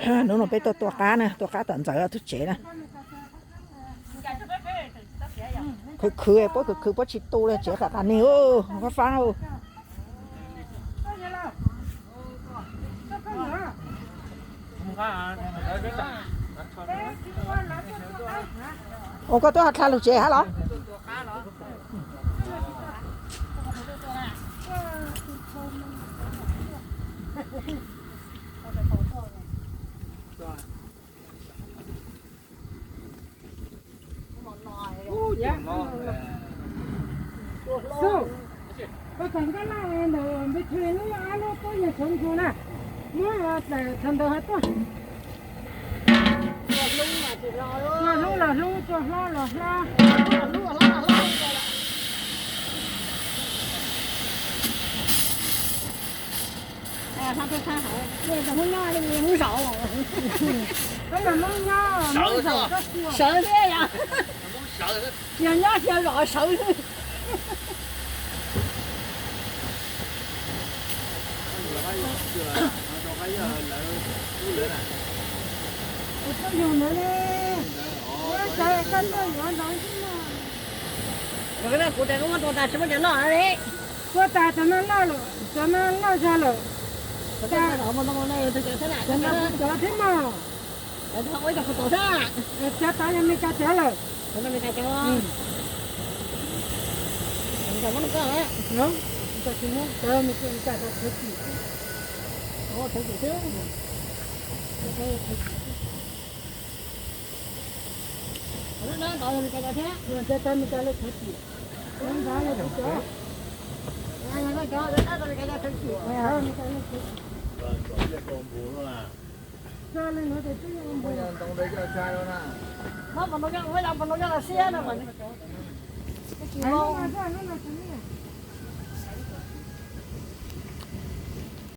Hnub no peb tuaj tua qab na, tua qab tom ntxawm tus tsev na. Khwv khwv, puab khwv khwv puab tsis tu li, tsev qam qas nig, fab fab. Ua koj twb ho dlha lug tsev hab los? Koj txog Nkaj Laj ntawm npe thw lub ab lub tuab yawg Tshav Ntsu na, muab tawm thaum ntawd ho tuaj. Tuaj hlub los hlub, tuaj hlob los hlob. Hmoob nyob li hmoob zaum. Peb yog hmoob nyob, hmoob zaum, sawv thiab yog. Yog nyob xyaw zos sawv xwb. Tus tuaj yug ntawd ne, ua cas koj tuaj yuav ntawd xwb no? Kuv tas cov no noj li. Kuv tas cov no noj lawm, cov no noj zog lawm. Cov no kuv cov thiab mog. Cov tod yog Meskas cov lawm. Cov Meskas cov khwv txim. Cov Meskas lawv khwv txim. Cov ntawd yog kuv cov. Meskas lawv khwv txim. Tso li no ces twb yog ntoo. Hnub no yog los siab no mas.